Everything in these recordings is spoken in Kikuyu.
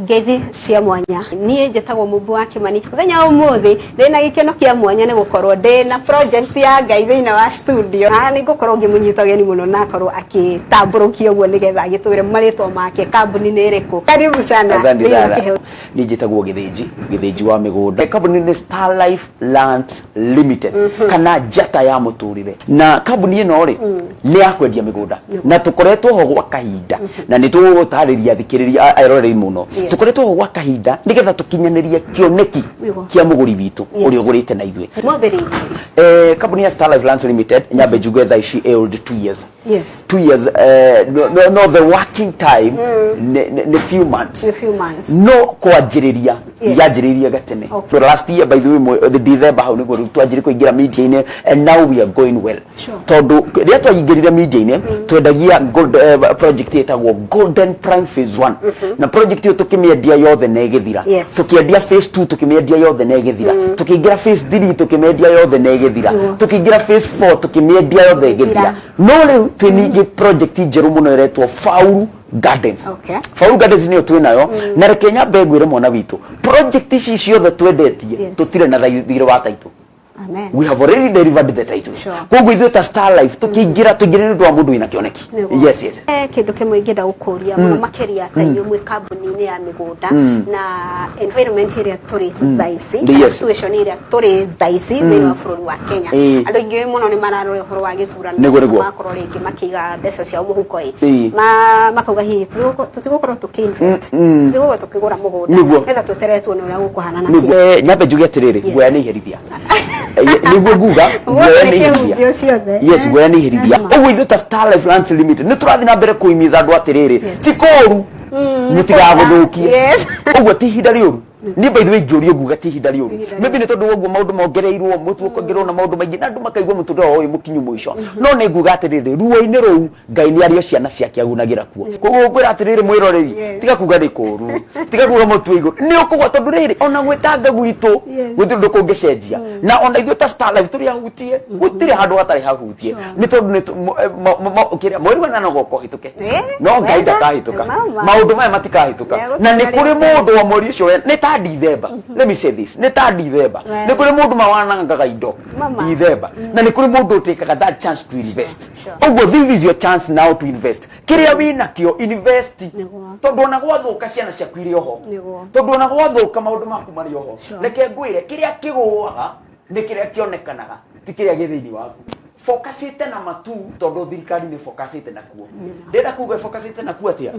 Ngeithi cia mwanya. Niĩ njĩtagwo Mũmbi wa Kĩmani. Mũthenya wa ũmũthĩ ndĩna gĩkeno kĩa mwanya nĩ gũkorwo ndĩna project ya Ngai thĩinĩ wa studio. Na nĩ ngũkorwo ngĩmũnyita ũgeni mũno na akorwo akĩtambũrũkia ũguo nĩgetha agĩtwĩre marĩtwa make, kambuni nĩ ĩrĩkũ. Karibu sana Asante thĩinĩ wa sana. Kĩheo. Niĩ njĩtagwo Gĩthĩnji, Gĩthĩnji wa mĩgũnda. Kambuni nĩ Star Life Lands Limited kana njata ya mũtũrĩre. Na kambuni ĩno rĩ nĩ ya kwendia mĩgũnda na tũkoretwo ho gwa kahinda na nĩ tũgũtarĩria athikĩrĩria eroreri mũno. Tũkoretwo ho gwa kahinda nĩgetha tũkinyanĩrie kĩoneki kĩa mũgũri witũ ũrĩa ũgũrĩte na ithuĩ. Mwambĩrĩirie rĩ? Kambuni ya Star Life Lands Limited nyambe njuge thaa ici ĩ already 2 years. 2 years, no, the working time nĩ few months. A few months. No kwanjĩrĩria yanjĩrĩirie gatene. So last year, by the way, the December hau nĩguo rĩu twanjĩrĩrie kũingĩra media-inĩ, and now we are going well. Tondũ rĩrĩa twaingĩrire media-inĩ twendagia gold, project ĩtagwo Golden Prime Phase 1, na project ĩyo tũkĩmĩendia yothe na ĩgĩthira. Tũkĩendia phase 2, tũkĩmĩendia yothe na ĩgĩthira. Tũkĩingĩra phase 3, tũkĩmĩendia yothe na ĩgĩthira. Tũkĩingĩra phase 4, tũkĩmĩendia yothe ĩgĩthira. No rĩu twĩ ningĩ project njerũ mũno ĩretwo Faulu Gardens. Faulu Gardens nĩyo twĩ nayo, na reke nyambe ngwĩre mwana witũ, project ici ciothe twendetie tũtirĩ na thirĩ wa title. Amen. We have already delivered the title. Koguo ithuĩ ta Star Life tũkĩingĩra, tũingĩre nĩ ũndũ wa mũndũ wĩna kĩoneki. Yes. Kĩndũ kĩmwe ingĩenda gũkũria mũno makĩria ta inyuĩ mwĩ kambuni-inĩ ya mĩgũnda na environment ĩrĩa tũrĩ thaa ici, kana situation ĩrĩa tũrĩ thaa ici thĩinĩ wa bũrũri wa Kenya, andũ aingĩ mũno nĩ mararora ũhoro wa gĩthurano, magakorwo rĩngĩ makĩiga mbeca ciao mũhuko ĩ, makauga hihi tũtigũkorwo tũkĩ-invest, tũtigũkorwo tũkĩgũra mũgũnda, nĩgetha tweterere tuone ũrĩa gũkũhana na Nĩguo. Nyambe njuge atĩrĩrĩ, guoya nĩ iherithia. Nĩguo nguga guoya nĩ nĩ iherithia. Kĩhunjio ciothe. Yes, guoya nĩ iherithia. Ũguo ithuĩ ta Star Life Lands Limited nĩ tũrathiĩ na mbere kũimiza andũ atĩrĩrĩ, ti kũũru, mũtigagũthũkie. Ũguo ti ihinda rĩũru. Niĩ, by the way, ingĩũrio nguga ti ihinda rĩũru. Ihinda. Maybe nĩ tondũ wa ũguo maũndũ mongereirwo mũtu, ũkongererwo na maũndũ maingĩ, na andũ makaigua mũtũrĩre wao wĩ mũkinyu mũico. No nĩ nguga atĩrĩrĩ, ruo-inĩ rũu Ngai nĩ arĩ o ciana ciake agunagĩra kuo. Koguo ngwĩra atĩrĩrĩ, mwĩroreri, tiga kuga nĩ kũũru, tiga kuga mũtwe igũrũ nĩ ũkũgwa, tondũ rĩrĩ ona gwĩtanga gwitũ gũtirĩ ũndũ kũngĩcenjia. Na ona ithuĩ ta Star Life tũrĩ ahutie, gũtirĩ handũ hatarĩ hahutie, nĩ tondũ nĩ kĩrĩa mweri wa nana ũgoka ũhĩtũke, no Ngai Wega. ndakahĩtũka. Mama. Maũndũ maya matikahĩtũka. Na nĩ kũrĩ mũndũ wa mweri ũcio nĩ ta Dithemba, let me say this, nĩ ta Dithemba, nĩ kũrĩ mũndũ mawanangaga indo Mama. Dithemba, na nĩ kũrĩ mũndũ ũtĩkaga that chance to invest. Ũguo this is your chance now to invest. Kĩrĩa wĩnakĩo, invest, tondũ ona gwathũka ciana ciaku irĩ oho. Tondũ ona gwathũka maũndũ maku marĩ oho. Reke ngwĩre, kĩrĩa kĩgũaga nĩ kĩrĩa kĩonekanaga, ti kĩrĩa gĩ thĩinĩ waku. Focusĩte na matu, tondũ thirikari nĩ focusĩte nakuo. Ndĩrenda kuga focusĩte nakuo atĩa?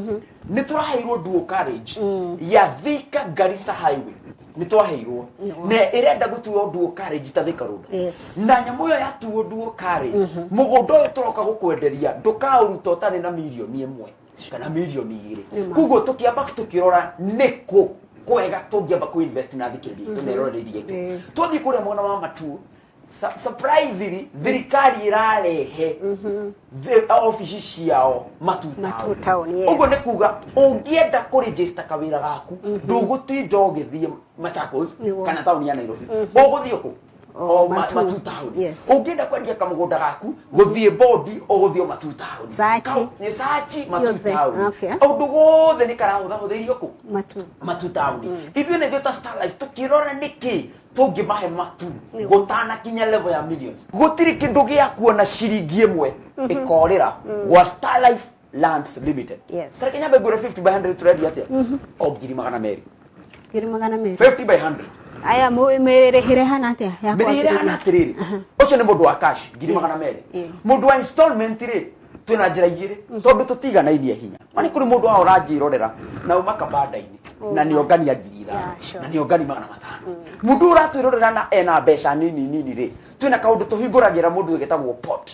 Nĩ tũraheirwo dual carriage ya Thika Garissa Highway, nĩ twaheirwo, na ĩrenda gũtuo dual carriage ta Thika Road. Na nyamũ ĩyo yatuo dual carriage, mũgũnda ũyũ tũroka gũkwenderia ndũkaũruta ũtarĩ na 1 mirioni kana 2 mirioni. Koguo tũkĩamba tũkĩrora nĩkũ kwega tũngĩamba kũ-invest na thikĩrĩria itũ na eroreri aitũ. Twathiĩ kũrĩa mwena wa Matuu, surprisingly thirikari ĩrarehe obici ciao Matu. Matu Town, yes. Ũguo nĩ kuga ũngĩenda kũregister kawĩra gaku, ndũgũtinda ũgĩthiĩ Machakos kana taũni ya Nairobi, ũgũthiĩ kũ? O O Matu. Matu Town. Ũngĩenda kwendia kamũgũnda gaku, gũthiĩ bondi, ũgũthiĩ o Matu Town. Sachi. Nĩ Sachi, Matu Ciothe. Town. Ũndũ wothe nĩ karahũthahũthĩirio kũ? Matu. Matu Town. Ithuĩ na ithuĩ ta Star Life tũkĩrora nĩkĩ tũngĩmahe Matu gũtanakinya level ya millions. Gũtirĩ kĩndũ gĩa kuona ciringi 1 ĩkorĩra gwa Star Life Lands Limited. Tareke nyambe ngwĩre, 50 by 100 tũrendia atĩa? O 200,000. 200,000. 50 by 100. Aya, mĩrĩhĩre hana atĩa ya Mĩrĩhĩre hana kwambĩrĩria? Atĩrĩrĩ, ũcio nĩ mũndũ wa cash, 200,000. Mũndũ wa installment rĩ, twĩna njĩra igĩrĩ, tondũ tũtiganainie hinya. Ma nĩ kũrĩ mũndũ wa ũranjĩrorera na uma kabanda-inĩ na nĩ ongania 5,000 na nĩ ongani 500. Mũndũ ũratwĩrorera na ena mbeca nini nini rĩ, twĩna kaũndũ tũhingũragĩra mũndũ gĩtagwo pot.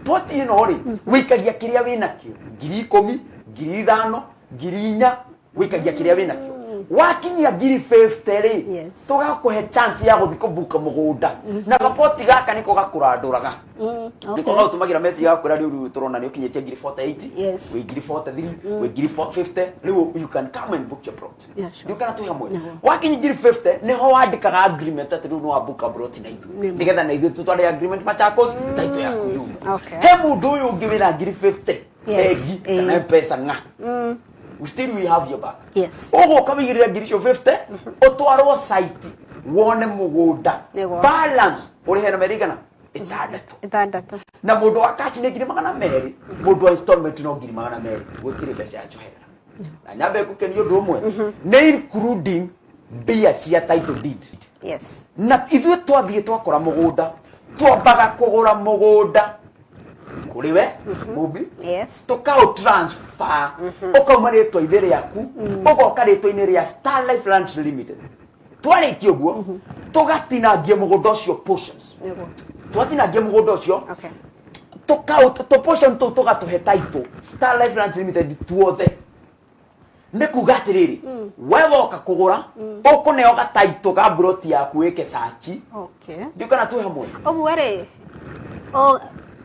Pot ĩno rĩ, wĩikagia kĩrĩa wĩnakĩo, 10,000, 5,000, 4,000, wĩikagia kĩrĩa wĩnakĩo. Wakinyia 50,000 rĩ, tũgakũhe chance ya gũthiĩ kũbuka mũgũnda, na gapoti gaka nĩko gakũrandũraga, nĩko gagũtũmagĩra message gakwĩra, rĩu tũrona nĩ ũkinyĩtie 48,000, wĩ 43,000, wĩ 50,000, rĩu you can come and book your plot. Ndiũ kana twĩ hamwe? Wakinyia 50,000 nĩho wandĩkaga agreement atĩ rĩu nĩ wabuka plot na ithuĩ, nĩgetha na ithuĩ tũtware agreement Machakos, title yaku yuma. He mũndũ ũyũ ũngĩ wĩna 50,000 bengi kana Mpesa ng'a. Still we have your back. Ũgũka wĩigĩrĩre ngiri icio 50, ũtwarwo site, wone mũgũnda. Balance ũrĩhe na mĩeri igana? 6. 6. Na mũndũ wa cash nĩ 200,000, mũndũ wa installment no 200,000. Gũtirĩ mbeca ya njoherera. Na nyambe ngũkenie ũndũ ũmwe, nĩ including mbia cia title deed. Na ithuĩ twathiĩ twakora mũgũnda, twambaga kũgũra mũgũnda kũrĩ we mũmbi, tũkaũ transfer, ũkauma rĩtwa-inĩ rĩaku, ũgoka rĩtwa-inĩ rĩa Star Life Lands Limited. Twarĩkia ũguo, tũgatinangia mũgũnda ũcio portions. Twatinangia mũgũnda ũcio, tũkaũ tũ portion tũu tũgatũhe title Star Life Lands Limited tuothe. Nĩ kuga atĩrĩrĩ, we woka kũgũra, ũkũneo gataitũ ga mburoti yaku wĩke search. Ndiũ kana twĩ hamwe? Ũguo rĩ,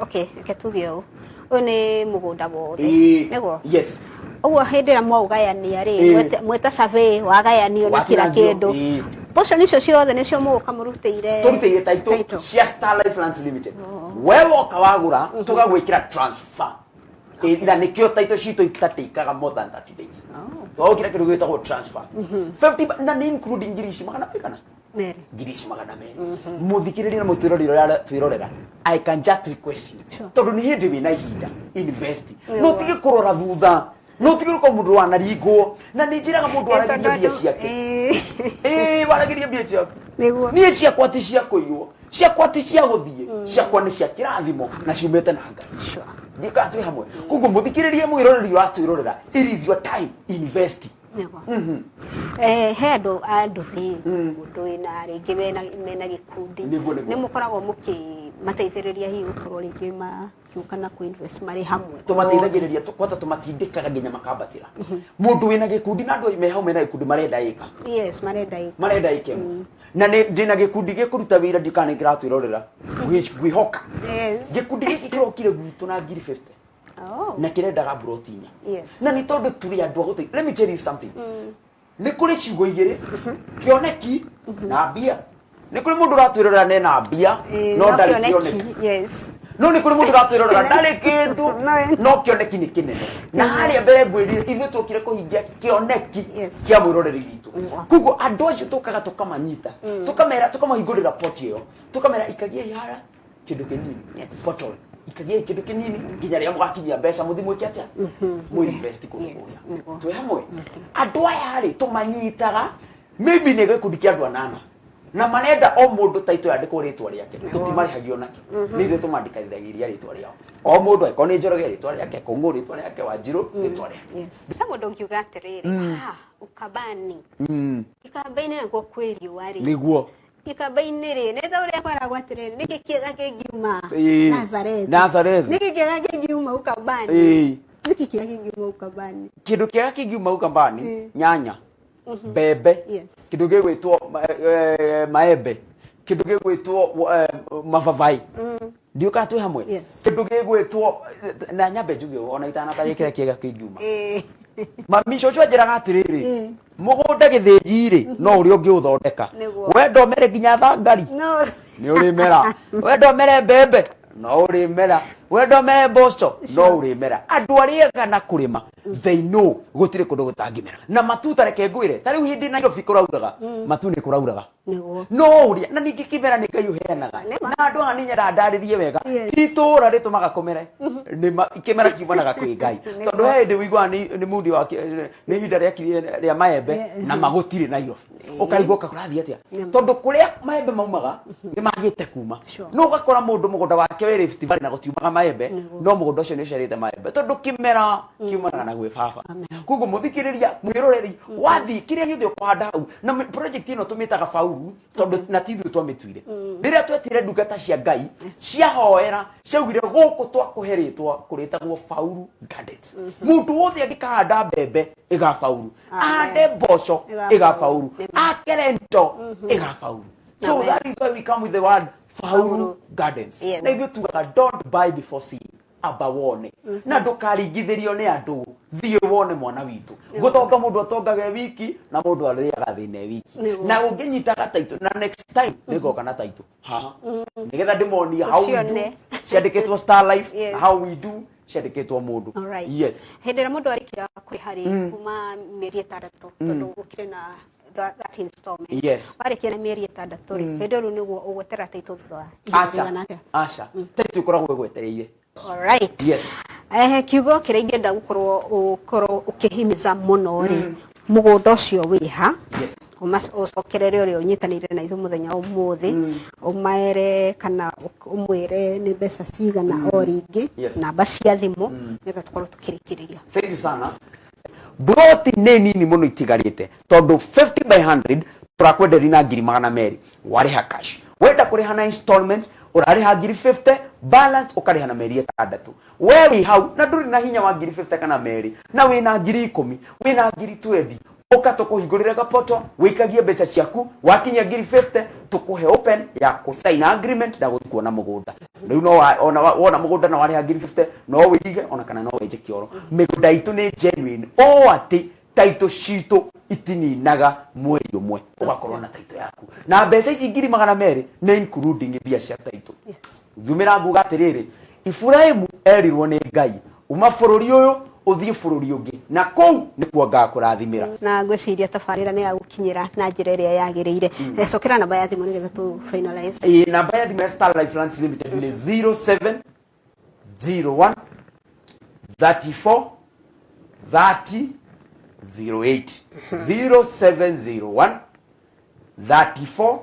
okay, reke tuge ũũ, ũyũ nĩ mũgũnda wothe? Nĩguo? Yes. Ũguo hĩndĩ ĩrĩa mwaũgayania rĩ, mweta survey, wagayanio na kila Watinangio, kĩndũ, portion icio ciothe nĩcio mũgũka mũrutĩire Tũrutĩire title title. cia Star Life Lands Limited. We woka wagũra, tũgagwĩkĩra transfer. Na nĩkĩo title citũ itatĩikaga more than 30 days. Twagũkĩra kĩndũ gĩtagwo transfer 50 na nĩ including ngiri ici magana maigana? 2. Ngiri ici 200. Mũthikĩrĩria na mũtwĩroreri ũrĩa twĩrorera, I can just request you, tondũ nĩ hĩndĩ wĩna ihinda, invest. No tige kũrora thutha, no tige gũkorwo mũndũ wanaringwo. Na nĩ njĩraga mũndũ waragĩria mbia ciake, ĩĩ, waragĩria mbia ciake. Niĩ ciakwa ti cia kũiywo, ciakwa ti cia gũthiĩ, ciakwa nĩ cia kĩrathimo na ciumĩte na Ngai. Ndiũĩ kana twĩ hamwe. Koguo mũthikĩrĩrie, mwĩroreri ũratwĩrorera, it is your time, invest. Nĩguo. He andũ a nduthi, mũndũ wĩna rĩngĩ mena gĩkundi, Nĩguo, nĩguo. nĩ mũkoragwo mũkĩmateithĩrĩria hihi gũkorwo rĩngĩ makiũka na kũ-invest marĩ hamwe? Tũmateithagĩrĩria, kwata tũmatindĩkaga nginya makambatĩra. Mũndũ wĩna gĩkundi na andũ me hau mena gĩkundi marenda ĩka. Yes, marenda ĩka. Marenda ĩka ĩmwe. Na nĩ ndĩna gĩkundi gĩkũruta wĩra, ndiũ kana nĩ kĩratwĩrorera. Ngwĩhoka gĩkundi gĩkĩ kĩrokire gwitũ na ngiri 50 na kĩrendaga mburoti 4. Na nĩ tondũ tũrĩ andũ a gũteithia. Let me tell you something, nĩ kũrĩ ciugo igĩrĩ, kĩoneki na mbia. Nĩ kũrĩ mũndũ ũratwĩrorera nena mbia no no ndarĩ kĩoneki, kĩoneki. No nĩ kũrĩ mũndũ ũratwĩrorera ndarĩ kĩndũ, No. no kĩoneki nĩ kĩnene. Na harĩa mbere ngwĩrire, ithuĩ twokire kũhingia kĩoneki kĩa mwĩroreri witũ. Koguo andũ acio tũkaga tũkamanyita, tũkamera, tũkamahingũrĩra poti ĩyo, tũkamera ikagiai hara kĩndũ kĩnini, portal, ikagiai kĩndũ kĩnini nginya rĩrĩa mũgakinyia mbeca, mũthi mwĩke atĩa? Mwĩ invest kũndũ kũrĩa. Twĩ hamwe? Andũ aya rĩ, tũmanyitaga, maybe nĩ gĩkundi kĩa andũ anana na marenda o mũndũ taitũ yandĩkwo rĩtwa rĩake. Tũtimarĩhagio nakĩ, nĩ ithuĩ tũmandĩkithagĩria rĩtwa rĩao, o mũndũ, angĩkorwo nĩ Njoroge rĩtwa rĩake, Kũng'ũ rĩtwa rĩake, Wanjirũ rĩtwa rĩake. Yes. He mũndũ ũngiuga atĩrĩrĩ, ah, Ukambani, Ikamba-inĩ nakuo kwĩ riũa rĩ. Ikamba-inĩ rĩ, nĩ ta ũrĩa kweragwo atĩrĩrĩ, nĩkĩ kĩega kĩngiuma Nazareth? Nazareth. Nĩkĩ kĩega kĩngiuma Ukambani? Nĩkĩ kĩega kĩngiuma Ukambani? Kĩndũ kĩega kĩngiuma Ukambani, nyanya, mbembe, kĩndũ gĩgwĩtwo maembe, kĩndũ gĩgwĩtwo mababaĩ. Ndiũ kana twĩ hamwe? Yes. Kĩndũ gĩgwĩtwo, na nyambe njuge ũũ, ona itanatarĩria kĩrĩa kĩega kĩngiuma, mami cũcũ anjĩraga atĩrĩrĩ, mũgũnda gĩthĩnji rĩ, no ũrĩa ũngĩũthondeka. Wenda ũmere nginya thangari, No. nĩ ũrĩmera. Wenda ũmere mbembe, no ũrĩmera. Wenda ũmere mboco, no ũrĩmera. Andũ arĩa ega na kũrĩma, they know gũtirĩ kũndũ gũtangĩmera. Na matuta, reke ngwĩre, ta rĩu hĩndĩ Nairobi kũrauraga, matu nĩ kũrauraga. No ũrĩa na ningĩ kĩmera nĩ Ngai ũheanaga. Nĩ ma. Na andũ aya nĩ nyendaga ndarĩrie wega, ti itũũra rĩtũmaga kũmere. Kĩmera kiumanaga kwĩ Ngai. Tondũ he hĩndĩ ũiguaga nĩ mundi wa nĩ ihinda rĩa maembe na magũtirĩ Nairobi, ũkarigwo kũrathiĩ atĩa, tondũ kũrĩa maembe maumaga nĩ magĩte kuma. No ũgakora mũndũ mũgũnda wake wĩ Rift Valley na gũtiumaga maembe, no mũgũnda ũcio nĩ ũciarĩte maembe, tondũ kĩmera kiumanaga na gwĩ baba. Koguo mũthikĩrĩria, mwĩroreri, wathiĩ kĩrĩa gĩothe ũkũhanda hau na project ĩno tũmĩtaga Faulu, tondũ na ti ithuĩ twamĩtuire. Rĩrĩa twetire ndungata cia Ngai ciahoera, ciaugire gũkũ twakũhe rĩtwa kũrĩtagwo Faulu Gardens. Mũndũ wothe angĩkahanda mbembe ĩgabauru, ahande mboco ĩgabauru, akere ndo ĩgabauru. So that is why we come with the word Faulu Faulu. Gardens. Na ithuĩ tugaga, don't buy before seeing, amba wone, na ndũkaringithĩrio nĩ andũ, thiĩ wone mwana witũ. Gũtonga mũndũ atongaga e wiki na mũndũ arĩaga thĩna e wiki. Na ũngĩnyita gataitũ, na next time nĩngoka na taitũ haha nĩgetha ndĩmonie how we do. Ũcione. Ciandĩkĩtwo Star Life, na how we do. Ciandĩkĩtwo mũndũ. Alright. Yes. Hĩndĩ ĩrĩa mũndũ arĩkia kũrĩha rĩ, kuma mĩeri 6, tondũ gũkĩrĩ na that installment. Warĩkia na mĩeri 6 rĩ, hĩndĩ ĩyo rĩu nĩguo ũgwetera title thutha wa ihinda Aca. rĩigana atĩa? Aca, title ĩkoragwo ĩgwetereire. Alright. Yes. Kiugo kĩrĩa ingĩenda gũkorwo ũkorwo ũkĩhimiza mũno rĩ, mũgũnda ũcio wĩha. Ũcokerere ũrĩa ũnyitanĩire na ithuĩ mũthenya wa ũmũthĩ, ũmaere kana ũmwĩre nĩ mbeca cigana o rĩngĩ, namba cia thimũ, nĩgetha tũkorwo tũkĩrĩkĩrĩria. Thank you sana. Broti nĩ nini mũno itigarĩte, tondũ 50 by 100 tũrakwenderia na ngiri magana merĩ, warĩha cash. Wenda kũrĩha na installment, ũrarĩha ngiri 50, balance ũkarĩha na mĩeri 6. We wĩ hau na ndũrĩ na hinya wa ngiri 50 kana merĩ, na wĩna ngiri 10, wĩna ngiri 20, ũka tũkũhingũrĩre gapoto, wĩikagie mbeca ciaku, wakinyia ngiri 50 tũkũhe open ya kũ-sign agreement na gũthiĩ kuona mũgũnda. Rĩu no ona wona mũgũnda na warĩha ngiri 50, no wĩige ona kana no wenje kĩoro. Mĩgũnda itũ nĩ genuine, o atĩ title citũ itininaga mweri ũmwe, ũgakorwo na title yaku. Na mbeca ici ngiri magana merĩ nĩ including mbia cia title. Thumĩra nguga atĩrĩrĩ, Iburahĩmu erirwo nĩ Ngai, uma bũrũri ũyũ ũthiĩ bũrũri ũngĩ, na kũu nĩkuo ngakũrathimĩra. Na ngwĩciria tabarĩra nĩ yagũkinyĩra na njĩra ĩrĩa yagĩrĩire. Cokera namba ya thimũ nĩgetha tũ finalize. Ĩĩ, namba ya thimũ ya Star Life Lands Limited nĩ 0701 34 30 08. 0701 34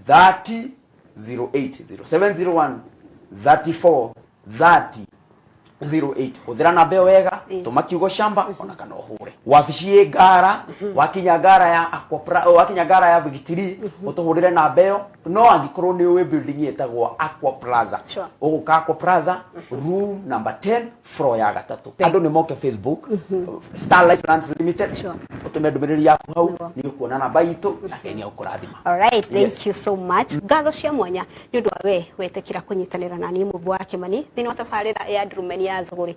30 08. 0701 34 30 08. Hũthĩra namba ĩyo wega, tũma kiugo shamba ona kana ũhũre. Wabici ĩ Ngara, wakinya Ngara ya Aqua, wakinya Ngara ya Vigitiri, ũtũhũrĩre namba ĩyo. No angĩkorwo nĩ ũĩ building ĩtagwo Aqua Plaza, ũgũka Aqua Plaza room number 10 floor ya gatatũ. Andũ nĩ moke Facebook, Star Life Lands Limited, ũtũme ndũmĩrĩri yaku hau, nĩ ũkuona namba itũ na Ngai nĩ egũkũrathima. All right, thank you so much. Ngatho cia mwanya nĩ ũndũ wa we wetĩkĩra kũnyitanĩra na niĩ Mũmbi wa Kĩmani thĩinĩ wa tabarĩra ya Ndurumeni ya Thũgũrĩ.